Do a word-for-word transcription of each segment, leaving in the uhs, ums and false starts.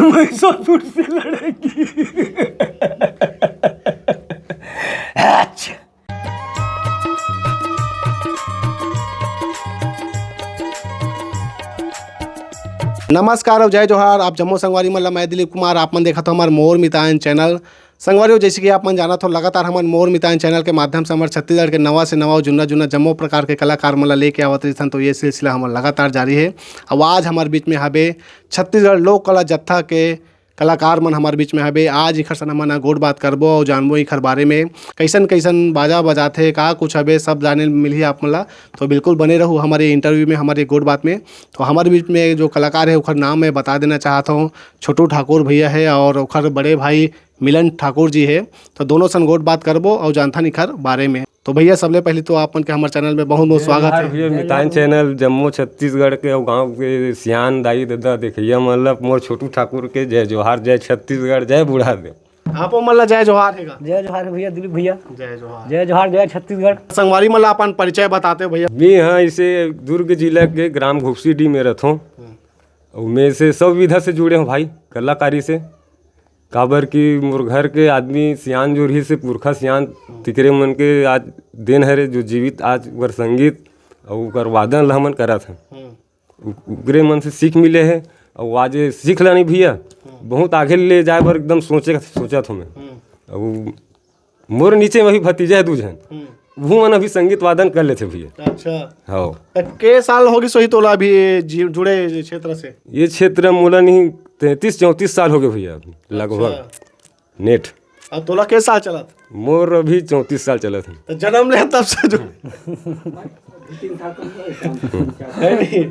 महिषासुर से लड़ेगी। अच्छा। नमस्कार अउ जय जोहार, आप जम्मो संगवारी मन ला मैं दिलीप कुमार, आप मन देखत हो हमर मोर मितान चैनल। संगवारी हो, जैसे कि आप मन जानत हो, लगातार हमन मोर मितान चैनल के माध्यम से हमर छत्तीसगढ़ के नवा से नवा अउ जुन्ना जुन्ना जम्मो प्रकार के कलाकार मन ला लेके आवत रहिथन, तो ये सिलसिला हमर लगातार जारी हे। अउ आज हमर बीच में हबे छत्तीसगढ़ लोक कला जत्था के कलाकार मन हमर बीच में हबे। आज इखर सन हमन ह गोठ बात करबो अउ जानबो इखर बारे में, कैसन-कैसन बाजा बजाथे, का कुछ हबे, सब जाने ल मिलही आप मन ला। तो बिल्कुल बने रहू हमर ये इंटरव्यू में, हमर ये गोठ बात में। तो हमर बीच में जो कलाकार हे, ओखर नाम मैं बता देना चाहत हूँ, छोटू ठाकुर भैया हे अउ ओखर बड़े भाई मिलन ठाकुर जी हे। तो दोनों सन गोठ बात करबो अउ जानथन इखर बारे में। तो भैया, सबले पहले तो आप मन के हमर चैनल में बहुत बहुत जय स्वागत जोहार हे। भैया, जय मितान जोहार। चैनल जम्मो छत्तीसगढ़ के अउ गांव के सियान दाई ददा देखइया मन ला मोर छोटू ठाकुर के जय जोहार, जय छत्तीसगढ़, जय बूढ़ा देव। आपो मन ला जय जोहार हे गा। जय जोहार हे भैया, दिलीप भैया। जय जोहार। जय जोहार, जय छत्तीसगढ़। संगवारी मन ला अपन परिचय बताते हो भैया। मैं हाँ इसे दुर्ग जिला के ग्राम घुपसीडीह में रहत हूँ। हम्म। अउ मैं से सब विधा से जुड़े हूँ भाई, कलाकारी से। काबर कि मोर घर के आदमी सियान जो रहिस हे, पुरखा सियान, तिकरे मन के आज देन हरे, जो जीवित आज ओकर संगीत अउ ओकर वादन ल हमन करत हन। हम्म। उ-, उकरे मन से सीख मिले हे। अउ आज ये सीख लानी भैया, हम्म। बहुत आगे ले जाए बर एकदम सोचे, सोचत हूँ मैं। हम्म। अउ मोर नीचे में भी भतीजा हे दू झन, हम्म। वो मन अभी संगीत वादन कर लेथे भैया। अच्छा। हाँ। त के साल हो गिस होही तोला अभी ये जी-, जुड़े ये क्षेत्र से? ये क्षेत्र मोला नहीं तैंतीस चौंतीस साल हो गए भैया, लगभग। अच्छा। नेट। अब तोला के साल चलत? मोर अभी चौंतीस साल चलत हे। त जन्म ले तब से जो है नहीं?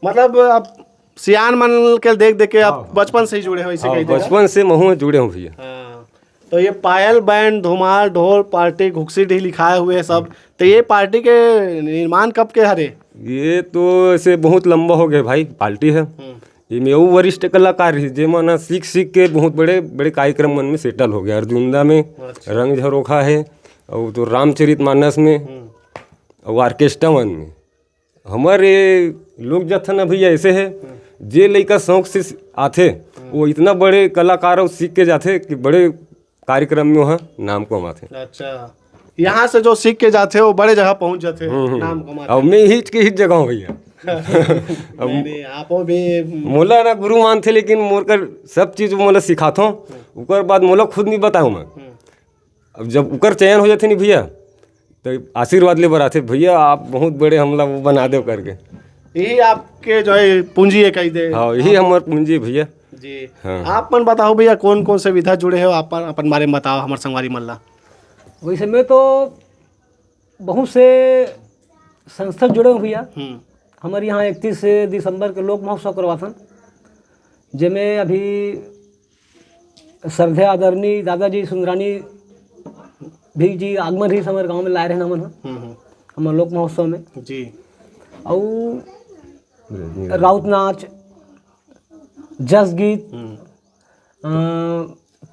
मतलब अब सियान मन के देख देख के आप हाँ। बचपन से ही जुड़े हो, इसे हाँ, कही देगा। बचपन से महू जुड़े हूँ भैया। हाँ। तो ये पायल बैंड, धुमाल, ढोल पार्टी, घुक्सी ढील लिखाए हुए सब, तो ये पार्टी के निर्माण कब के हरे? ये तो ऐसे बहुत लंबा हो गया भाई, पार्टी है। हम्म। ये में वो वरिष्ठ कलाकार ही, जे मन सीख सीख के बहुत बड़े बड़े कार्यक्रम मन में सेटल हो गया। अर्जुंदा में अच्छा। रंग झरोखा है, और तो रामचरित मानस में, हम्म। और ऑर्केस्ट्रा मन में। हमर ये लोक जत्था ना भैया ऐसे है, हम्म। जे लइका शौक से आथे, हम्म। वो इतना बड़े कलाकार अउ सीख के जाथे कि बड़े कार्यक्रम में वहाँ नाम कमाथे। अच्छा, यहाँ से जो सीख के जाथे, वो बड़े जगह पहुँच जाथे, हम्म, हम्म। नाम कमाथे। अब मैं हिच के हिच जगह हूँ भैया। अब नहीं, नहीं, आपो भी मोला ना गुरु मानथे, लेकिन मोर कर सब चीज मोला सिखाथों, हम्म। ओकर बाद मोला खुद नहीं बताऊँ मैं। हम्म। अब जब उकर चयन हो जाथे नी भैया, तो आशीर्वाद ले बर आथे, "भैया, आप बहुत बड़े हमला वो बना देव," करके। यही आपके जो है पूंजी है, कही दे। हाँ, यही आप हमर पूंजी है भैया। जी। हाँ। आप मन बताओ भैया, कौन कौन से विधा जुड़े हो, आप अपन बारे में बताओ हमर संगवारी मन ला। वैसे मैं तो बहुत से संस्था जुड़े हूँ भैया। हम्म। हमर यहाँ इकतीस दिसंबर के लोक महोत्सव करवाथन, जेमे अभी श्रद्धेय आदरणीय दादाजी सुंदरानी भी जी आगमन रहिस हमर गांव में, लाए रहन हमन ह, हम्म, हम्म। हमर लोक महोत्सव में। जी। अउ राउत नाच, जस गीत, हम्म। अ,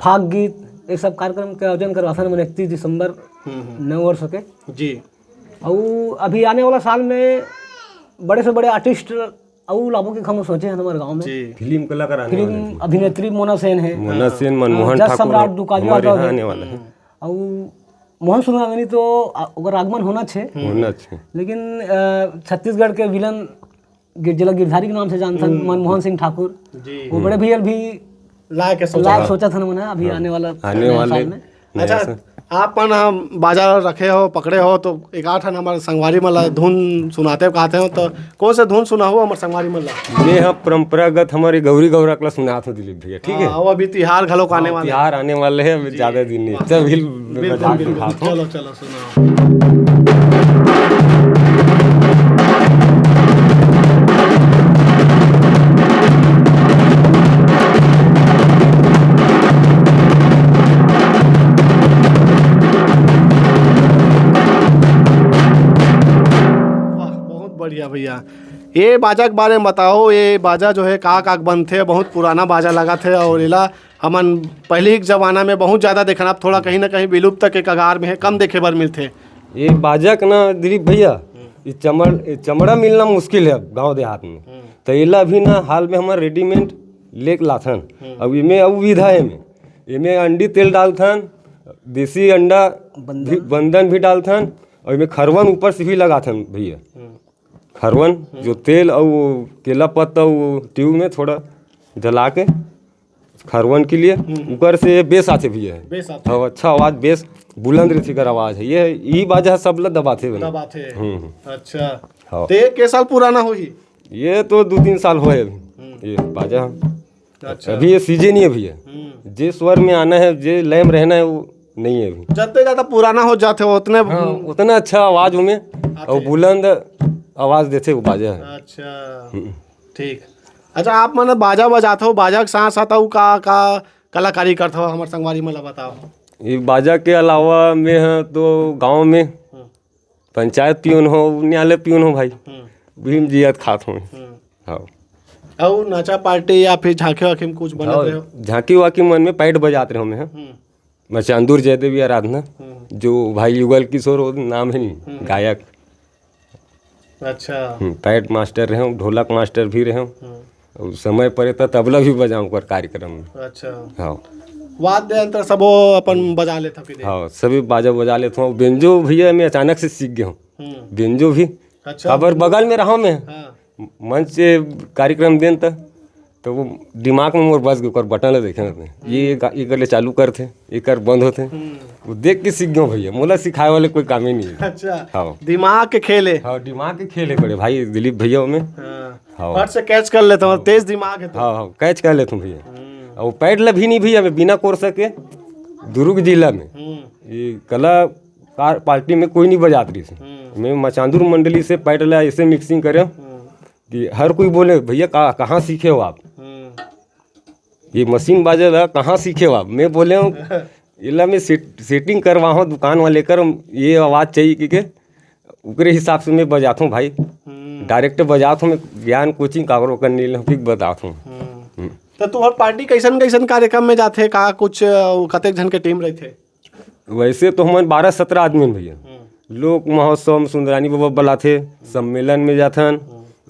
फाग गीत, ये सब कार्यक्रम के आयोजन करवाथन हमन इकतीस दिसंबर, हम्म, हम्म। नव वर्ष के। जी। अउ अभी आने वाला साल में बड़े से बड़े आर्टिस्ट अउ लाबो के हम सोचे हैं हमारे गांव में। जी। फिल्म कलाकार आने वाले फिल्म हैं। अभिनेत्री मोना सेन है। मोना सेन, अ, मनमोहन जस ठाकुर सम्राट दुकालिया हमारे का यहाँ भी। आने वाला है। हम्म। अउ मोहन सुंदरानी तो, अ, ओकर आगमन होना छे। होना छे। लेकिन, अ, छत्तीसगढ़ के विलन गिर-, जेला गिरधारी के नाम से जानथन, हम्म। मनमोहन सिंह ठाकुर। जी। वो बड़े भैया भी लाए के सोचा लाए था। सोचा था ना मना, अभी हाँ। आने वाला आने नया वाले साल में। नया अच्छा, साल। आप मन ह बाजा रखे हो, पकड़े हो, तो एक आठ ठन हमर संगवारी मन ला धुन सुनाते हो, कहते हो, तो कौन से धुन सुनाहू हमर संगवारी मन ला? मैं ह परंपरागत हमारे गौरी गौरा कला सुनात हो दिलीप भैया, ठीक है? हाँ, वो अभी तिहार घलो आने हाँ, वाले हैं। तिहार आने वाले हैं, अभी जी। ज्यादा दिन नहीं, वाह। तब हिल बिल्कुल, बजा के बिल्कुल। दिखाता हूँ। चलो, चलो। वाह, बहुत बढ़िया भैया। ये बाजा के बारे में बताओ, ये बाजा जो है का का बनथे? बहुत पुराना बाजा लगथे और एला हमन पहिली के जमाना में बहुत ज्यादा देखन, अब थोड़ा कहीं ना कहीं विलुप्त के कगार में है, कम देखे बर मिलथे। ये बाजा के ना दिलीप भैया, ये चमड़ ये चमड़ा मिलना मुश्किल है अब गांव देहात में। तो एला भी ना हाल में हमर रेडीमेड लेके लाथन। अब इमे अउ विधा है, एमे एमे अंडी तेल डालथन, देसी अंडा भी, बंदन भी डालथन, और इमे खरवन ऊपर से भी लगाथन भैया। खरवन जो तेल और केला पत्ता वो ट्यूब में थोड़ा जला के खरवन के लिए, ऊपर से बेस आथे भैया। बेस आथे। हाँ, अच्छा आवाज, बेस बुलंद रहिथे कर आवाज है। ये ई बाजा सब ला दबाथे बने। दबाथे। हम्म, हम्म। अच्छा। हाँ। तो ये के साल पुराना होही? ये तो दो तीन साल होए अभी। ये बाजा। अच्छा। अभी ये सीजन ही है भैया। जे स्वर में आना है, जे लय में रहना है, वो नहीं है अभी। जतने ज्यादा पुराना हो जाथे, उतने हाँ, उतना अच्छा आवाज ओमे आथे। और बुलंद आवाज देथे वो बाजा है। अच्छा। ठीक। अच्छा, आप मन बाजा बजाथव, बाजा के साथ साथ अउ का का कलाकारी करथव, हमर संगवारी मन ला बताओ। ये बाजा के अलावा मैं ह तो गांव में पंचायत पियोन हो, न्यायालय पियोन हो भाई। भीम जियत खात हो। हाँ। अउ नाचा पार्टी या फिर झांकी वाकी में कुछ बनत रहे हो? झांकी वाकी मन में पैट बजात रहे हो मैं ह। मचांदुर जयदेवी आराधना, जो भाई युगल किशोर वो नाम है नी, गायक। अच्छा। पैट मास्टर रहे हो, ढोलक मास्टर भी रहे हो। और समय पड़े तो तबला भी बजाऊं कर कार्यक्रम में। अच्छा। हाँ। वाद्य यंत्र सबो अपन बजा लेथव कि नहीं? हाँ, सभी बाजा बजा लेथव। बेंजो भैया मैं अचानक से सीख गया हूँ। बेंजो भी। अच्छा। काबर बगल में रहा मैं। हाँ। मंच से कार्यक्रम देन त तो वो दिमाग में मोर बस गए, ओकर बटन ला देखे ना। ये गा- एकर ले चालू करथे, एकर बंद होथे। वो देख के सीख गयो भैया, मोला सिखाए वाले कोई काम ही नहीं है। अच्छा। हाँ। दिमाग के खेल है। हाँ, दिमाग के खेल है बड़े भाई दिलीप भैया में। हाँ। फट से कैच कर लेता हूँ, तेज दिमाग है तो। हाँ, हाँ, कैच कर लेता हूँ भैया। और पैड ला भी नहीं भैया, मैं बिना कोर्स के दुर्ग जिला में ये कला पार्टी में कोई नहीं बजात रही। मैं मचांदुर मंडली से पैड ला ऐसे मिक्सिंग करे कि हर कोई बोले, "भैया, कहाँ सीखे हो आप? ये मशीन बाजे ला कहाँ सीखे हो आप?" मैं बोले हूँ, "एला मैं सेट-, सेटिंग करवा हूँ दुकान वाले कर, ये आवाज़ चाहिए," कि के ओकरे हिसाब से मैं बजात हूँ भाई। डायरेक्ट बजात हूँ मैं, ज्ञान कोचिंग काकरो कर नहीं लेहूँ, फिर बतात हूँ। तो तुम्हार पार्टी कैसन कैसन कार्यक्रम में जाथे? का कुछ, अ, कतेक झन के टीम रहथे? वैसे तो हमन बारह सत्रह आदमी हन भैया। लोक महोत्सव में सुंदरानी बाबा बुलाथे, सम्मेलन में जाथन,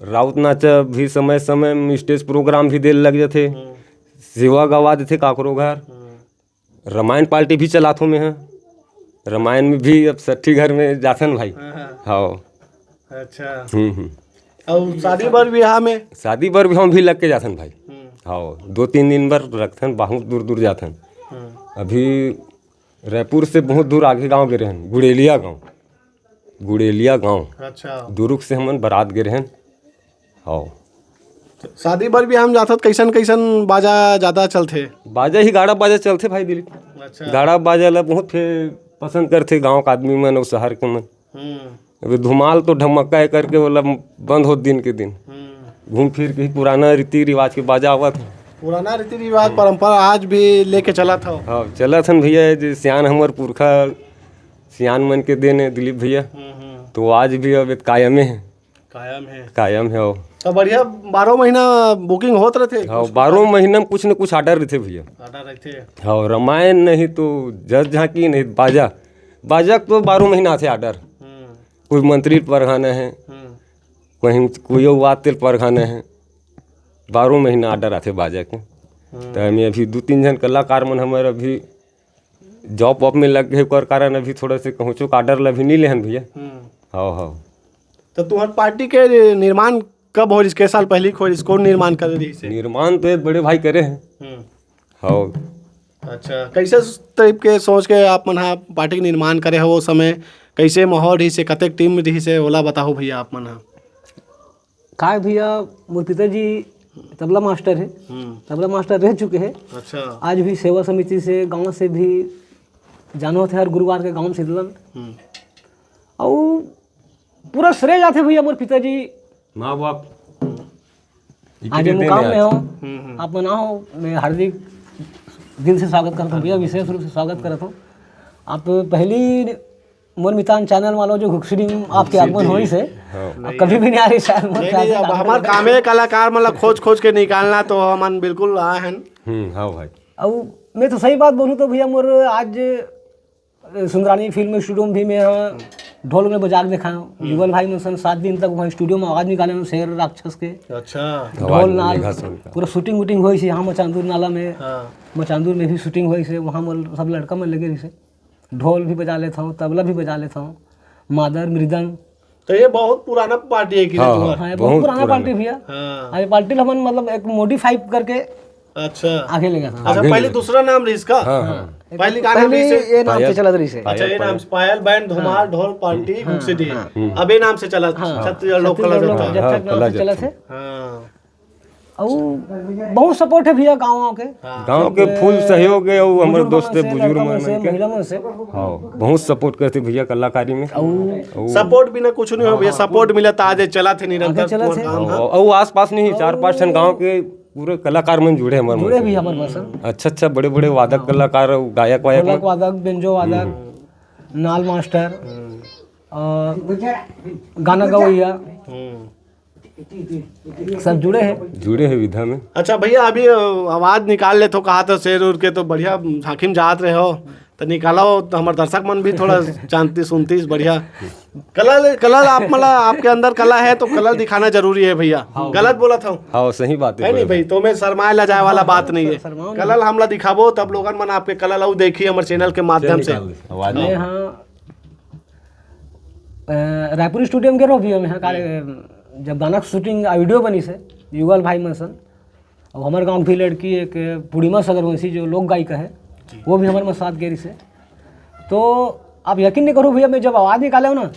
राउत नाचा भी समय समय में स्टेज प्रोग्राम भी देल लग जाथे, सेवा गवा देथे काकरो घर, रामायण पार्टी भी चलाथों में है, रामायण में भी अब सट्ठी घर में जाथन भाई। हाँ। अच्छा। हम्म, हम्म। और शादी बर ब्याह में? शादी बर ब्याह में भी लग के जाथन भाई। हाँ, दो तीन दिन बर रखथन, बहुत दूर दूर जाथन। अभी रायपुर से बहुत दूर आगे गांव गे रहन, गुड़ेलिया गांव। गुड़ेलिया गांव। अच्छा। दुरुग से हमन बारात गे रहन। हाँ। शादी बर ब्याह में जाथत, कैसन कैसन बाजा ज्यादा चलथे? बाजा ही गाड़ा बाजा चलथे भाई दिलीप। अच्छा। गाड़ा बाजा ला बहुत फे-, पसंद करथे गांव के आदमी मन और शहर के मन। अभी धुमाल तो ढमक्का है करके, ओला बंद होत दिन के दिन। घूम फिर के ही पुराना रीति रिवाज के बाजा आवत है। पुराना रीति रिवाज परंपरा आज भी लेके चलत हव। हाँ, चलत हन भैया, जे सियान हमर पुरखा सियान मन के देन है दिलीप भैया। तो आज भी अब कायमे है। कायम है। कायम है। तो बढ़िया, बारह महीना बुकिंग होत रहथे? हाँ, बारह महीना में कुछ न कुछ ऑर्डर रहथे भैया। ऑर्डर रहथे। हाँ, रामायण नहीं तो जस झांकी, नहीं बाजा। बाजा तो बारह महीना आथे ऑर्डर। कोई मंत्री परघाना है, कहीं कोई बात तेल परघाना है, बारह महीना ऑर्डर आथे बाजा के। तो हमें अभी दो तीन जन कलाकार मन हमारे अभी जॉब वॉब में लग गए, ओकर कारण अभी थोड़ा से कहूँ चुक ऑर्डर ला भी नहीं लेहन भैया। हाँ, हाँ। तो तुम्हार पार्टी के निर्माण कब हो रहिस, के साल पहले हो रहिस, कौन निर्माण करे रहिस? निर्माण तो एक बड़े भाई करे हैं। हाँ। अच्छा, कैसे टाइप के सोच के आप मन हा पार्टी के निर्माण करे हो? वो समय कैसे माहौल रहिस, कतेक टीम रहिस, ओला बताओ भैया आप मन हा। काय भैया, मोर पिताजी तबला मास्टर है। तबला मास्टर रह चुके हैं। अच्छा। आज भी सेवा समिति से, गांव से भी जानो थे, हर गुरुवार के गांव में सिदलन। अउ पूरा श्रेय जाथे भैया मोर पिताजी। माँ बाप आज इकरे देन मुकाम है में आज। हो, आप मन आओ, मैं हार्दिक दिल से स्वागत करता हूँ भैया, विशेष रूप से स्वागत करता हूँ। आप पहली मोर मितान चैनल वालों जो घुघसुरी में आपके आगमन होइस है, हाँ। आप कभी भी नहीं आ रहे शायद मोर नहीं, ख्याल नहीं, से अब आप हमार लोग कामे कलाकार मन ला खोज खोज के निकालना, तो हमन बिल्कुल आए हैं। हम्म, हाँ भाई। अब मैं तो सही बात बोलूँ तो भैया मोर आज सुंदरानी फिल्म स्टूडियो में भी मैं ह ढोल में बजा के देखाएंव। युगल भाई मन सन सात दिन तक वहाँ स्टूडियो में आवाज निकालेंव शेर राक्षस के। अच्छा। ढोल नाल, पूरा शूटिंग वूटिंग होइस हे यहाँ मचांदूर नाला में। हाँ। मचांदूर में भी शूटिंग होइस हे, वहाँ मोर सब लड़का मन लगे रहिस हे। ढोल भी बजा लेथंव, तबला भी बजा लेथंव, मादर, मृदंग। तो ये बहुत पुराना पार्टी है कि हाँ, तुम्हारा? हाँ, हाँ, ये बहुत बहुत पुराना पुराना। पार्टी भैया। हाँ। हाँ, ये पार्टी ला हमन मतलब एक मॉडिफाई करके अच्छा। आगे ले गए थे। अच्छा, पहले दूसरा नाम रहिस का? हाँ, हाँ। पहले का नाम पहले रहिस? ये नाम से पायल। चलत रहिस हे। अच्छा, ये नाम से पायल बैंड धुमाल ढोल पार्टी घुमसी डी। हाँ। अब ये नाम से चला छत्तीसगढ़ लोक कला छत्तीसगढ़ लोक जत्था। जत्था हाँ, के नाम कला से चलत जत्था। हे। हाँ। और बहुत सपोर्ट है भैया गाँव के। गांव के फुल सहयोग हे, और हमर दोस्त हे, बुजुर्ग मन के। महिला मन से। हाँ, बहुत सपोर्ट करथे भैया कलाकारी में। और सपोर्ट बिना कुछ नहीं हो भैया, सपोर्ट मिला तो आज ये चला थे निरंतर आगे चला तुम्हारा थे। काम, हाँ। और आस पास नहीं, चार पांच ठन गांव के पूरे कलाकार मन जुड़े हमर मन जुड़े से। भी हमर मन से। अच्छा अच्छा बड़े बड़े वादक कलाकार, गायक वायक ढोलक मन। वादक, बेंजो वादक, नाल मास्टर, और गाना गवैया, हम्म। सब जुड़े हैं। जुड़े हैं विधा में। अच्छा भैया, अभी अ, आवाज निकाल लेथो, कहा तो शेर उर के तो बढ़िया झांकी में जात रहे हो, तो निकालो तो हमर दर्शक मन भी थोड़ा जानती सुनती बढ़िया। कला ले, कला ला आप, मतलब आपके अंदर कला है तो कला दिखाना जरूरी है भैया। गलत बोला था? हाँ, सही बात है। है नहीं भाई, तो मैं शर्माए ला जाए वाला बात नहीं है। शर्माओ कला ला हमला दिखाबो, तब लोगन मन आपके कला ला उ देखी हमर चैनल के माध्यम से। आवाज मैं यहाँ अ, रायपुर स्टूडियो में गे रहो भी हम यहाँ काले, जब गाना के शूटिंग वीडियो बनिस हे युगल भाई मन सन, और हमर गाँव की लड़की एक पूर्णिमा सगरवंशी जो लोक गायिका है, वो भी हमर मन साथ गे रहिस हे। तो आप यकीन नहीं करो भैया, मैं जब आवाज निकाले हो ना,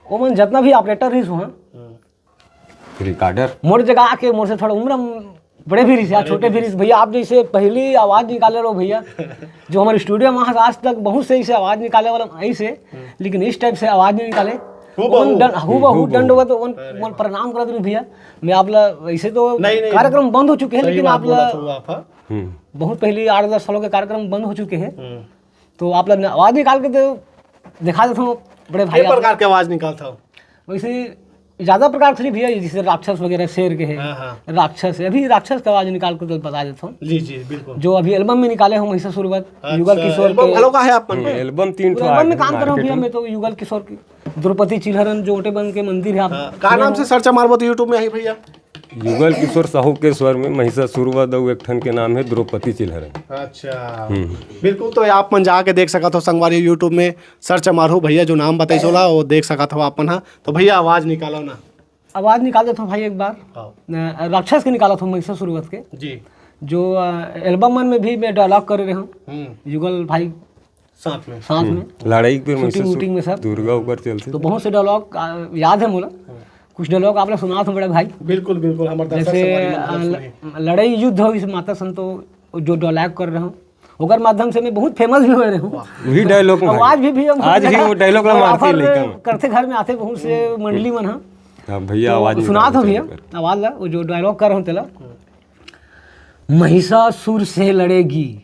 वो मन जितना भी ऑपरेटर रहिस वहाँ, रिकॉर्डर। मोर जगह आके मोर से थोड़ा उम्र में बड़े भी रहिस, छोटे भी रहिस। भैया आप जैसे पहली आवाज निकाले रहो भैया, जो हमर स्टूडियो में आज तक बहुत से ऐसे आवाज निकाले वाला ऐसे, लेकिन इस टाइप से आवाज नहीं निकाले। हूबहू। हूबहू दंड हुआ तो उन, उन प्रणाम करत रही भैया। मैं आप ला, वैसे तो नहीं, नहीं। कार्यक्रम बंद हो चुके हैं, सही लेकिन बात आप बोला ला था वो आप, हाँ? हम्म। बहुत पहले आठ दस सालों के कार्यक्रम बंद हो चुके हैं, हम्म। तो आप ला आवाज निकाल के तो दिखा देता हूँ बड़े भाई किस आप। प्रकार के आवाज निकालता हो? वैसे ज्यादा प्रकार से नहीं भैया, जैसे राक्षस वगैरह शेर के है, हाँ, हाँ। राक्षस है, अभी राक्षस का आवाज निकाल के तो बता देता हूँ। जी जी बिल्कुल। जो अभी एल्बम में निकाले हम महिषासुर वध, अच्छा, युगल किशोर एल्बम के। घलो का है आप मन हम्म, के? एल्बम तीन ठो पूरा एल्बम में आगे काम कर रहा हूँ मार्केट भैया, में। मैं तो युगल किशोर के द्रौपदी चिल्हरन जो ओटे बन के मंदिर है आप हाँ, का नाम से सर्च मारबो तो YouTube में आई भैया? युगल किशोर साहू के स्वर में महिषासुर वध अउ एक ठन के नाम है द्रौपदी चिल्हरन। अच्छा। बिल्कुल, तो आप मन जाके देख सकत हो संगवारी, YouTube में सर्च मारहू भैया जो नाम बताइस ओला, वो देख सकत हो आप मन हा। तो भैया आवाज निकालो ना। आवाज निकाल देता हूँ भाई एक बार। हाँ। अ, राक्षस के निकालत हूँ महिषासुर वध के, जी। जो अ, एल्बम मन में भी मैं डायलॉग करे रहे हूँ हम्म। युगल भाई साथ में। साथ में। लड़ाई पे शूटिंग महिषासुर वूटिंग में सब। दुर्गा ऊपर चलते तो बहुत से डायलॉग आ, याद है मोला, कुछ डायलॉग आप लोग सुना था बड़े भाई। बिल्कुल बिल्कुल, हमारे दर्शक जैसे संगवारी आ, मतलब सुनिए। ल- लड़ाई युद्ध हो इस माता सन तो जो डायलॉग कर रहे हो, ओकर माध्यम से मैं बहुत फेमस भी हो रहे हूँ। वही डायलॉग में आवाज भी, भी हम आज भी वो डायलॉग ला और मारते ऑफर लइका मन। करते घर में आते बहुत से मंडली मन हा। हाँ भैया, तो आवाज सुना था निकाल भैया, दो। आवाज ला, वो जो डायलॉग कर रहा हूँ तेला, महिषासुर से लड़ेगी।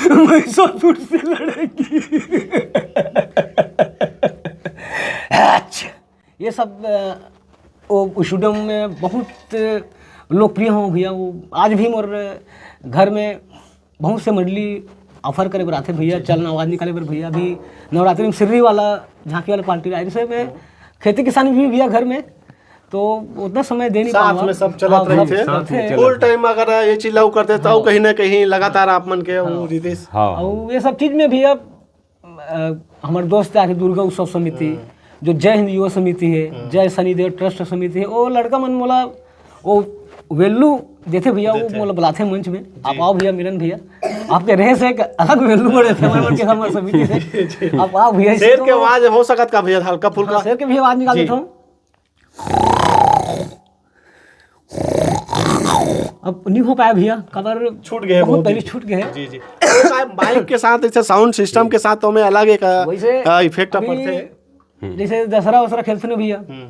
महिषासुर से लड़ेगी। अच्छा, ये सब अ, वो स्टूडियो में बहुत लोकप्रिय हो भैया। वो आज भी मोर घर में बहुत से मंडली ऑफर करे बर आथे भैया, चलना आवाज निकाले बर भैया। अभी नवरात्रि में सिर्री वाला, झांकी वाला पार्टी आए, जैसे मैं खेती किसानी भी भैया घर में, तो उतना समय दे नहीं साथ पाऊंगा। में सब चलत हाँ, रही सब थे। साथ में। फुल टाइम अगर ये चीज लागू करते तो कहीं ना कहीं लगातार आप मन के वो रितेश। हाँ। और ये सब चीज में भैया अ, हमर दोस्त आके दुर्गा उत्सव समिति, जो जय हिंद युवा समिति है, जय शनिदेव ट्रस्ट समिति है, वो लड़का मन मोला वो वेल्यू देथे भैया, वो मोला बुलाथे मंच में, आप आओ भैया मिलन भैया, आपके रहे से एक अलग वेल्यू बढ़े थे हमर के हमर समिति से। आप आओ भैया, शेर तो के आवाज हो सकत का भैया, हल्का फुल्का? हाँ, शेर के भी आवाज निकाल जी। देता हूँ। अब नहीं हो पाया भैया, काबर छूट गए हैं बहुत बहुत पहले दिन। छूट गए हैं। जी जी। तो साहब, माइक के साथ, ऐसे साउंड सिस्टम के साथ तो हमें अलग एक वैसे इफेक्ट अभी पड़ते। जैसे दसरा वसरा खेलते ना भैया, हम्म।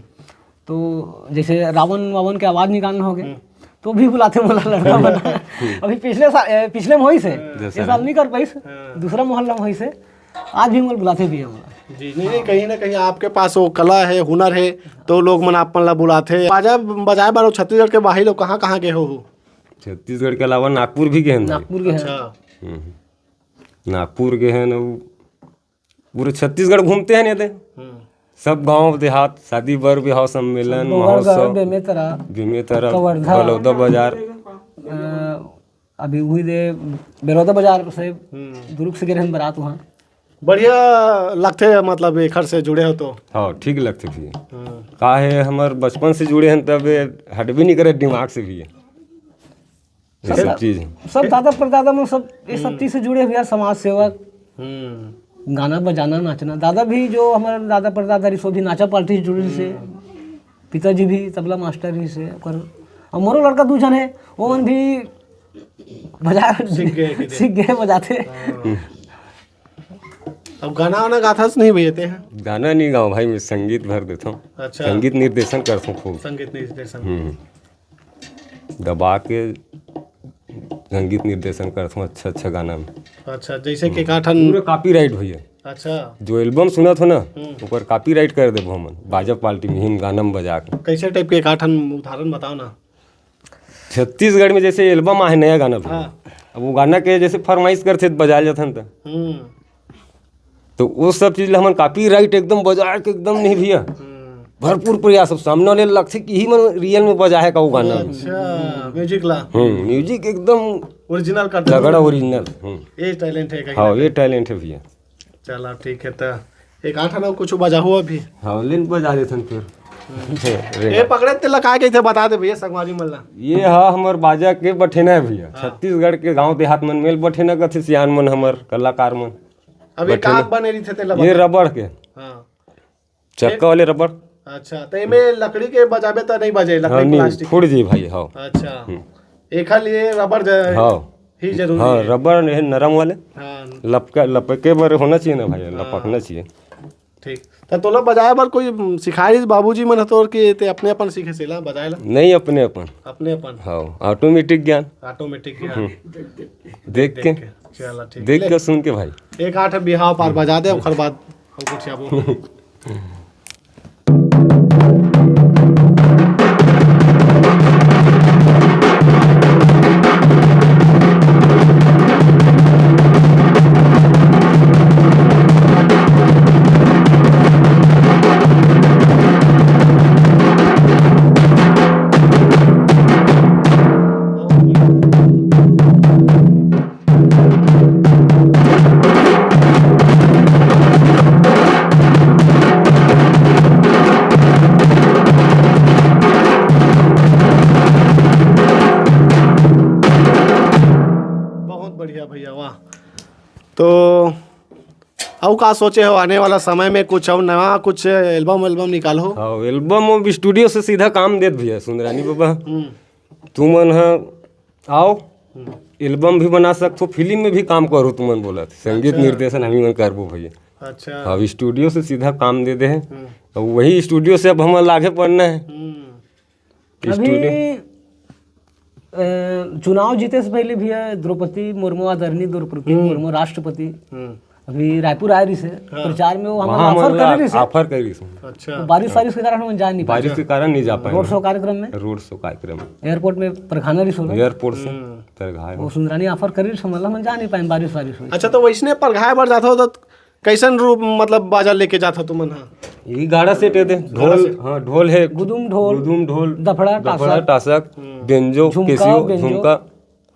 तो जैसे रावण वावन के आवाज निकालना हो गया, तो भी बुलाते मोला लड़का बना। अभी पिछले साल, ए, पिछले में होइस हे, ये साल नहीं कर पाइस, दूसरा मोहल्ला में होइस हे, आज भी मोला बुलाते भी है मोला। जी, नहीं नहीं, कहीं ना कहीं आपके पास वो कला है, हुनर है, तो लोग मन आप मन ला बुलाते। बाजा बजाए बार छत्तीसगढ़ के बाहर लोग कहाँ कहाँ गए हो? छत्तीसगढ़ के अलावा नागपुर भी गए हैं भाई। नागपुर गए हैं। अच्छा। हम्म। नागपुर गए हैं ना, वो पूरे छत्तीसगढ़ घूमते हैं नहीं थे। हम्म। सब गांव देहात, शादी बर बिहाव, सम्मेलन, सब महोत्सव, बेमेतरा, बेमेतरा, कवर्धा। बलौदा बाजार। अ, अभी वही दे बेलौदा बाजार से हम्म। दुर्ग से गए रहन बारात वहाँ। बढ़िया लगथे, मतलब एखर से जुड़े हो तो। हाँ, ठीक लगथे भैया। हम्म। का है, हमर बचपन से जुड़े हैं, तब ये हटबे नहीं करे दिमाग से भी। ये सब सब चीज है। सब दादा परदादा मन सब ये सब हम्म। चीज से जुड़े हुए हैं, समाज सेवक। हम्म। गाना बजाना, नाचना। दादा भी जो हमारे दादा परदादा रहिस, वो भी नाचा पार्टी से जुड़े से। हम्म। पिताजी भी तबला मास्टर रहिस हे, ओकर, अउ मोरो लड़का दू झन हे, वो मन भी बजा, सीख गए कि सीख गए बजाते। हाँ। अब गाना वाना गाथस नहीं भैया ते हैं? गाना नहीं गाओ भाई, मैं संगीत भर देता हूँ। अच्छा। संगीत निर्देशन करता हूँ खूब। संगीत निर्देशन। हम्म। दबा के संगीत निर्देशन करत हूँ अच्छा अच्छा गाना में। अच्छा, जैसे कि का ठन पूरा कॉपीराइट भैया। अच्छा। जो एल्बम सुनत हो ना, हम्म। ओकर कॉपीराइट कर देबो हमन, बाजा पार्टी में हिम गाना में बजा के। कैसे टाइप के का ठन उदाहरण बताओ ना। छत्तीसगढ़ में जैसे एल्बम आहे नया गाना पे, हाँ। अब वो गाना के जैसे फरमाइश करथे त बजाए जाथन त। हम्म। तो वो सब चीज ला हमन कॉपीराइट एकदम बजा के एकदम नहीं भैया। हम्म। भरपूर प्रयास, अब सामने वाले लगथे कि ही मन रियल में बजा है का वो गाना। अच्छा, म्यूजिक ला। हम्म, म्यूजिक एकदम ओरिजिनल कर दे। तगड़ा ओरिजिनल। हम्म। ये टैलेंट है कहीं हाँ, ना ये कहीं। टैलेंट है भैया। चला ठीक है, तो एक आठ आना कुछ बजा हो अभी। हाँ, लेन बजा देथन फिर। हम्म। रे। ये पकड़े ते लगा के थे बता दे भैया संगवारी मन ला। ये हा हमर बाजा के बठेना है भैया। हाँ। छत्तीसगढ़ के गांव देहात मन में बठेना कथे सियान मन हमर कलाकार मन। अब ये बठेना। का बने रहिथे तेला ये बता। रबड़ के। हाँ। चक्का वाले रबड़। अच्छा, तो एमे लकड़ी के बजाबे त नहीं बजे, लकड़ी हाँ, नहीं, प्लास्टिक फूट के। जी भाई, हाँ। अच्छा। हम्म। एखर लिए रबड़ ज-, हाँ। ही जरूरी हाँ, है। रबड़ ये नरम वाले। हाँ। लपका, लपके बर होना चाहिए ना भाई, हाँ। लपकना चाहिए। ठीक। तो तोला बजाए बर कोई सिखाइस बाबूजी मन तोर के ते अपने अपन सीखे सेला बजाए ला? नहीं, अपने अपन। अपने अपन। हाँ, ऑटोमेटिक ज्ञान। ऑटोमेटिक ज्ञान। हम्म। देख के। देख के। चला ठीक। देख ले। के सुन के भाई। एक आठ बिहाव पार बजा दे, ओकर बाद हम कुछ आबो। बहुत बढ़िया भैया, वाह। तो अउ का सोचे हो आने वाला समय में कुछ अउ नवा कुछ एल्बम वेल्बम निकालहू? हाँ, एल्बम अब स्टूडियो से सीधा काम देत भैया सुंदरानी बाबा। हम्म। तुमन ह आओ, हम्म। एल्बम भी बना सकथो, फिल्म में भी काम करो, तुमन बोलत, संगीत अच्छा। निर्देशन हम ही मन करबो भैया। अच्छा। अब स्टूडियो से सीधा काम दे दे हैं। हम्म। अब वही स्टूडियो से अब हमन लागे पड़ना है। हम्म। अभी, स्टूडियो। अ, चुनाव जीते से पहले भी है, द्रौपदी मुर्मू, आदरणीय द्रौपदी हम्म। मुर्मू राष्ट्रपति हम्म। अभी रायपुर आए रहिस हे, हाँ। प्रचार में वो हमन वहाँ ऑफर हमन करे रहिस हे। ऑफर करे रहिस हे। अच्छा। तो बारिश वारिश के कारण हम जा नहीं पाए। बारिश के कारण नहीं जा पाए। रोड शो कार्यक्रम में। रोड शो कार्यक्रम में। एयरपोर्ट में परघाना रहिस होला। एयरपोर्ट से हम्म। परघाए वो में। सुंदरानी ऑफर करे रहिस हे, मतलब हम जा नहीं पाए, बारिश वारिश हुई। अच्छा, तो वैसने परघाए बर जात हो तो कैसन रूप, मतलब बाजा लेके जात हो तुमन हा? यही गाड़ा सेट है दे। गाड़ा ढोल, सेट। हाँ, ढोल है। गुदुम ढोल। गुदुम ढोल। दफड़ा, दफड़ा, टासक। टासक, हम्म। बेंजो, झुमका, केसियो, बेंजो। झुमका।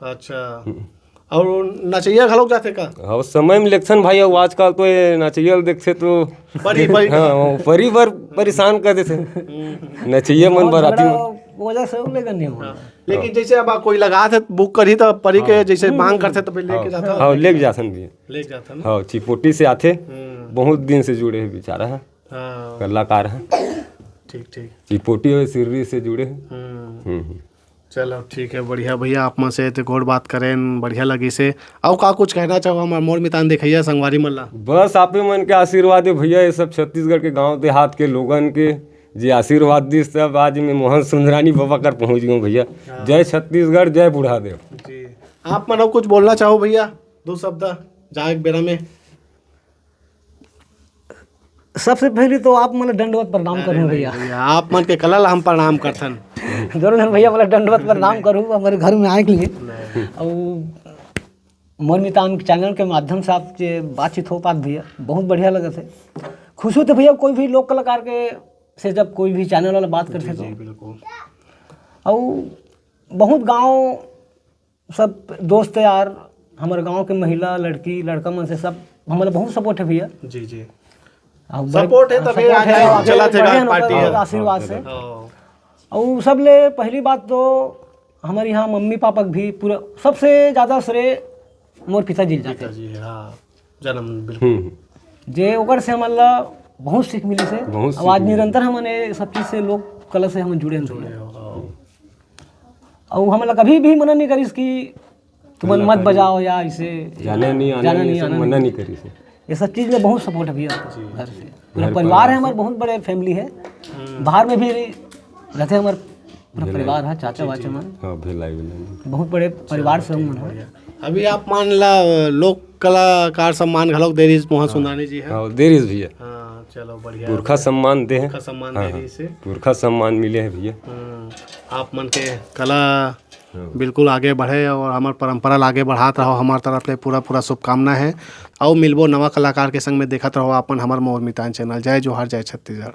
अच्छा। हम्म। और नचैया घलोक जाथे का? हाँ, उस समय में इलेक्शन भाई, अब आजकल तो ये नचैया ल देखथे तो परी, परी। हाँ, वो परी बर परेशान कर देथे। हम्म। नचैया मन, बहुत बराती झगड़ा मन। वजह से वो लेकर नहीं हुआ। हाँ। लेकिन हाँ। जैसे अब कोई लगा थे, बुक करही तो परी के हाँ। जैसे हम्म, मांग हम्म। करथे तो फिर लेके हाँ। जाता हाँ, है। लेके जाथन भी। लेके जाथन। हाँ, चिपोटी से आथे। हम्म। बहुत दिन से जुड़े हैं बेचारा है। हाँ। कलाकार है। ठीक, ठीक। चिपोटी और सिर्री से जुड़े हैं। हम्म। हम्म, हम्म। चलो ठीक है, बढ़िया भैया, आप मन से ते गोठ बात करेन, बढ़िया लगिस हे। अउ का कुछ कहना चाहो हमर मोर मितान देखइया संगवारी मन ला? बस आपे मन के आशीर्वाद है भैया, ये सब छत्तीसगढ़ के गांव देहात के लोगन के जे आशीर्वाद दिस, तब आज मैं मोहन सुंदरानी बाबा कर पहुंच गया भैया। हाँ। जय छत्तीसगढ़, जय बूढ़ा देव। जी, आप मन अउ कुछ बोलना चाहो भैया, दो शब्द जाए के बेरा में? सबसे पहले तो आप मन दंडवत प्रणाम अरे करूँ नहीं भैया। भैया, आप मन के कला ला हम प्रणाम करथन। दोनों झन भैया मोला दंडवत प्रणाम करू हमर घर में आए के लिए। अउ मोर मितान चैनल के माध्यम से आपके बातचीत हो पात भैया, बहुत बढ़िया लगत हे। खुश होते भैया कोई भी लोक कलाकार के से जब कोई भी चैनल वाला बात करथे तो। बिल्कुल। अउ बहुत गांव सब दोस्त यार, हमर गांव के महिला लड़की लड़का मन से सब हमला बहुत सपोर्ट है भैया। जी जी। अउ सपोर्ट है तभी सपोर्ट आगे है, चलत है बढ़िया गांव ना पार्टी ओकर है। आशीर्वाद से। हाँ। अउ सबले पहली बात तो हमर यहाँ मम्मी पापा के भी पूरा सबसे ज्यादा श्रेय मोर पिताजी ल जाथे। जी हाँ। जन्म बिल्कुल। हम्म, जे ओकर से हमन ला बहुत सीख मिलिस हे। बहुत अउ आज सीख मिलिस। निरंतर हमन ये सब चीज से लोक कला से हमन जुड़े हन। हाँ। अउ हमन ला कभी भी मना नहीं करिस कि तुमन मत बजाओ या इसे जाने नहीं आने जाने नहीं, नहीं सब आने मना नहीं। नहीं करिस हे। ये सब चीज में बहुत सपोर्ट है भैया घर से। पूरा घर परिवार है से। हमारे, बहुत बड़े फैमिली है। बाहर में भी रहते हैं हमारे पूरा परिवार है, चाचा वाचा मन, हाँ, भिलाई विलाई। बहुत बड़े परिवार से हम मन हैं। अभी आप मान ला लोक कलाकार सम्मान घलोक दे रहिस मोहन सुंदरानी जी है। हाँ, दे रहिस भैया। हाँ चलो बढ़िया। पुरखा सम्मान दे हे। का सम्मान दे रहिस है। पुरखा सम्मान मिले हे भैया। हम्म, आप मन के कला बिल्कुल आगे बढ़े और हमर परंपरा ला आगे बढ़ात रहो। हमर तरफ ले पूरा पूरा शुभकामना है। अउ मिलबो नवा कलाकार के संग में, देखत रहो अपन हमर मोर मितान चैनल। जय जोहार, जय छत्तीसगढ़।